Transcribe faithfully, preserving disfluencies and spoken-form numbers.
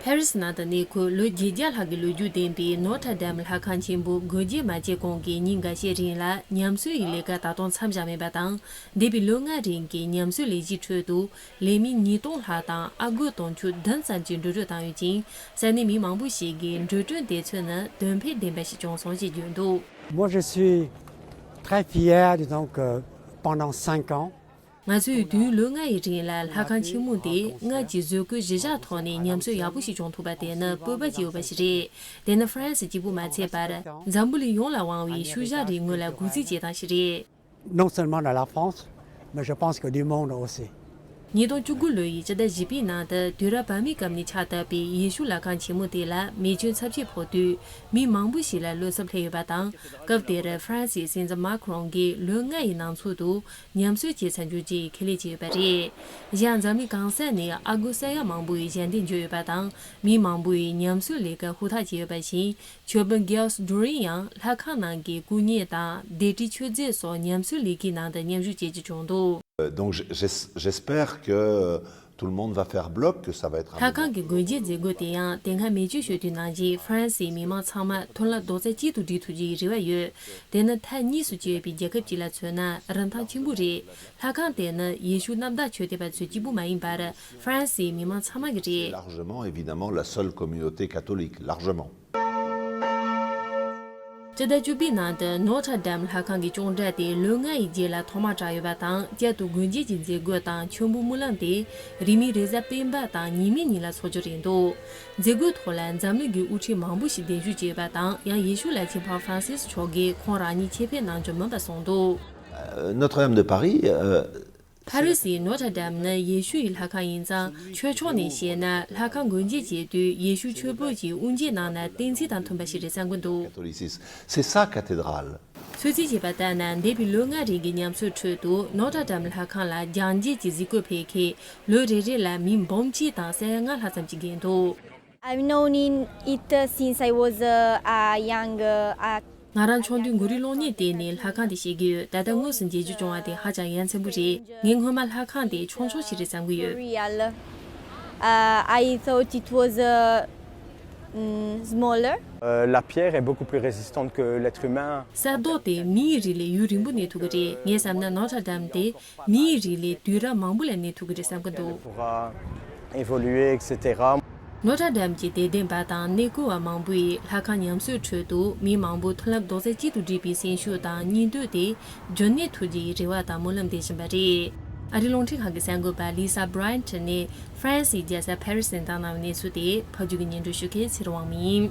ཕ་རི་སི་ནང་དུ་གནས་འཁོད་ལོ་བརྒྱད་བརྒྱ་ལྷག་གི་ལོ་རྒྱུས་ལྡན་པའི་ནོར་ཐར་ཌམ་ལྷ་ཁང་ཆེན་པོ་སྒོ་འབྱེད་མ་བྱས་གོང་གི་ཉིན་འགའ་ཤས་རིང་ལ་ཉམས་གསོ་ཡི་ལས་ཀ་ད་དུང་མཚམས་བཞག་མེད་པ་དང་། འདས་པའི་ལོ་ལྔ་རིང་གི་ཉམས་གསོའི་ལས་གཞིའི་ཁྲོད་དུ་ལས་མི་ཉིས་སྟོང་ལྷག་དང་ཨ་སྒོར་དུང་ཕྱུར་བདུན་ཙམ་གྱི་འགྲོ་གྲོན་བཏང་ཡོད་ཅིང་། ས་གནས་མི་མང་པོ་ཞིག་གིས་འགྲོ་གྲོན་དེ་ཚོ་ནི་དོན་ཕན་ལྡན་པ་ཞིག་བྱུང་སོང་ཞེས་བརྗོད་འདུག། Moi, je suis très fier, disons que pendant cinq ans, ང་ཚོས་དུས་ཡུན་ལོ་ལྔ་ཡི་རིང་ལ་ལྷ་ཁང་ཆེན་མོ་དེ་སྔར་གྱི་བཟོ་བཀོད་གཞི་བཞག་ཐོག་ནས་ཉམས་གསོ་ཡག་པོ་ཞིག་བྱུང་ཐུབ་པ་དེ་ནི་སྤོབས་པ་སྐྱེ་འོས་པ་ཞིག་རེད། དེ་ནི་ཧྥ་རན་སི་གཅིག་པུ་མ་ཚད་པར་འཛམ་བུ་གླིང་ཡོངས་ལ་དབང་བའི་ཤུལ་བཞག་རིག་དངོས་ལ་གུས་བརྩི་བྱེད་སྟངས་ཤིག་རེད། Non seulement à la France, mais je pense que du monde aussi. ཉིས་སྟོང་བཅུ་དགུ་ལོ་ཡི་སྤྱི་ཟླ་བཞི་པའི་ནང་དུ་དུས་རབས་བར་མའི་སྐབས་ནས་ཕྱག་བཏབ་པའི་ཡེ་ཤུ་ལྷ་ཁང་ཆེན་མོ་དེ་ལ་མེ་སྐྱོན་ཚབས་ཆེ་ཕོག་དུས་མི་མང་པོ་ཞིག་ལ་བློ་འཚབ་སླེབས་ཡོད་པ་དང་། སྐབས་དེར་ཧྥ་རན་སིའི་སྲིད་འཛིན་མཱ་ཁི་རོང་གིས་ལོ་ལྔ་ཡི་ནང་ཚུད་དུ་ཉམས་གསོ་བྱེད་ཚར་རྒྱུ་བཅས་ཁས་ལེན་བྱས་ཡོད་པ་རེད། གཞན་འཛམ་གླིང་གང་ས་ནས་ཨ་སྒོར་ས་ཡ་མང་པོ་ཡི་ཞལ་འདེབས་འབྱོར་ཡོད་པ་དང་། མི་མང་པོ་ཡིས་ཉམས་གསོའི་ལས་ཀ་ཧུར་ཐག་བྱས་ཡོད་པ་བཞིན། ཆོས་དཔོན་གེའོ་སི་ཌུ་རིན་ཡང་ལྷ་ཁང་ནང་གི་སྐུ་བརྙན་དང་ལྡེབས་བྲིས་མཆོད་རྫས་སོགས་ཉམས་གསོའི་ལས་ཀའི་ནང་དུ་མཉམ་ཞུགས་བྱེད་ཀྱི་བྱུང་འདུག། Euh, donc j'- j'es- j'espère que tout le monde va faire bloc, que ça va être un ལྷ་ཁང་གི་སྒོ་འབྱེད་མཛད་སྒོ་དེ་ཡང་དེ་སྔ་མེ་སྐྱོན་ཤོར་དུས་ནང་བཞིན་ཧྥ་རན་སིའི་མི་མང་ཚང་མ་མཐུན་ལམ་རྡོག་རྩ་གཅིག་ཏུ་སྒྲིལ་ཐུབ་རྒྱུའི་རེ་བ་ཡོད། དེ་ནི་མཐའ་གཉིས་སུ་གྱེས་ཡོད་པའི་རྒྱལ་ཁབ་ཅིག་ལ་མཚོན་ན་རིན་ཐང་ཆེན་པོ་རེད། ལྷ་ཁང་དེ་ནི་ཡེ་ཤུ་གནམ་བདག་ཆོས་དད་པ་ཚོ་གཅིག་པུ་མ་ཡིན་པར་ཧྥ་རན་སིའི་མི་མང་ཚང་མ་གི་རེད། Largement, évidemment, la seule communauté catholique, largement. སྤྱི་ཟླ་བཅུ་པའི་ནང་དུ་ནོར་ཐར་ཌམ་ལྷ་ཁང་གི་ཅོང་སྒྲ་དེ་ལོ་ལྔ་ཡི་རྗེས་ལ་ཐོག་མར་གྲགས་ཡོད་པ་དང་། བསྐྱར་དུ་སྒོ་འབྱེད་ཀྱི་མཛད་སྒོ་དང་མཆོད་འབུལ་སྨོན་ལམ་དེ་རིས་མེད་རེས་གཟའ་སྤེན་པ་དང་ཉི་མའི་ཉིན་ལ་འཚོགས་རྒྱུ་རེད་འདུག། མཛད་སྒོའི་ཐོག་ལ་འཛམ་གླིང་གི་དབུ་ཁྲིད་མང་པོ་ཞིག་གདན་ཞུ་བྱས་ཡོད་པ་དང་། ཡང་ཡེ་ཤུ་བླ་ཆེན་ཕོབ་ཧྥ་རན་སིས་མཆོག་གིས་ཁོང་རང་ཉིད་ཆེད་ཕེབས་གནང་རྒྱུ་མིན་པ་གསུངས་འདུག། Euh, Notre-Dame de Paris, euh, ཕ་རི་སིའི་ནོར་ཐར་ཌམ་ནི་ཡེ་ཤུ་ཡི་ལྷ་ཁང་ཡིན་ཙང་། ཆོས་ཕྱོགས་ནས་བཤད་ན་ལྷ་ཁང་སྒོ་འབྱེད་བྱེད་དུས་ཡེ་ཤུ་ཆོས་པོ་ཡི་དབུ་འབྱེད་གནང་ན་བསྟན་འཛིན་དང་མཐུན་པ་ཞིག་རེད་བསམ་གྱི་འདུག། Catholicisme, c'est sa cathédrale. ཚོད་རྩིས་བྱས་པ་ལྟར་ན་འདས་པའི་ལོ་ལྔ་རིང་གི་ཉམས་གསོའི་ཁྲོད་དུ་ནོར་ཐར་ཌམ་ལྷ་ཁང་ལ་རྒྱང་རྒྱས་ཀྱི་གཟིགས་སྐོར་ཕེབས་མཁན་ལོ་རེ་རེ་ལ་མི་འབུམ་གཅིག་དང་ས་ཡ་ལྔ་ལྷག་ཙམ་ཞིག་བརྒལ་འདུག། I've known in it, uh, since I was, uh, a young, uh, a ང་རང་ཆུང་དུས་མགོ་རིལ་སློང་ཉིན་དེ་ནས་ལྷ་ཁང་དེ་བཤད་ཀྱི་ཡོད། ད་ལྟ་དངོས་སུ་མཇལ་རྒྱུ་བྱུང་བ་དེ་ཧ་ཅང་ཡ་མཚན་པོ་རེད། ངས་སྔོན་མ་ལྷ་ཁང་དེ་ཆུང་ཆུང་ཞིག་རེད་བསམ་གྱི་ཡོད། Real. Uh, I thought it was, uh, mm, smaller. Euh, la pierre est beaucoup plus résistante que l'être humain. ས་རྡོ་དེ་མིའི་རིགས་ལས་ཡུན་རིང་པོ་གནས་ཐུབ་ཀྱི་རེད། ངས་བསམ་ན་ནོར་ཐར་ཌམ་དེ་མིའི་རིགས་ལས་དུས་རབས་མང་པོ་ལ་གནས་ཐུབ་ཀྱི་རེད་བསམ་གྱི་འདུག། Pourra évoluer, et cetera. ནོར་ཐར་ཌམ་གྱི་དད་ལྡན་པ་དང་གནས་སྐོར་བ་མང་པོས་ལྷ་ཁང་ཉམས་གསོའི་ཁྲོད་དུ་མི་མང་པོ་མཐུན་ལམ་རྡོག་རྩ་གཅིག་ཏུ་སྒྲིལ་བའི་སེམས་ཤུགས་དང་སྙིང་འདོད་དེ་རྒྱུན་གནས་ཐུབ་རྒྱུའི་རེ་བ་དང་སྨོན་ལམ་འདེབས་བཞིན་པ་རེད། ཨ་རིའི་རླུང་འཕྲིན་ཁང་གི་གསར་འགོད་པ་ལི་ས་བྷ་རི་ཡན་ཊི་ནས་ཧྥ་རན་སིའི་རྒྱལ་ས་ཕ་རི་སི་ནས་བཏང་གནང་བའི་གནས་ཚུལ་དེ་ཕབ་སྒྱུར་གྱིས་སྙན་སྒྲོན་ཞུ་མཁན་ཚེ་རིང་དབང་མོ་ཡིན།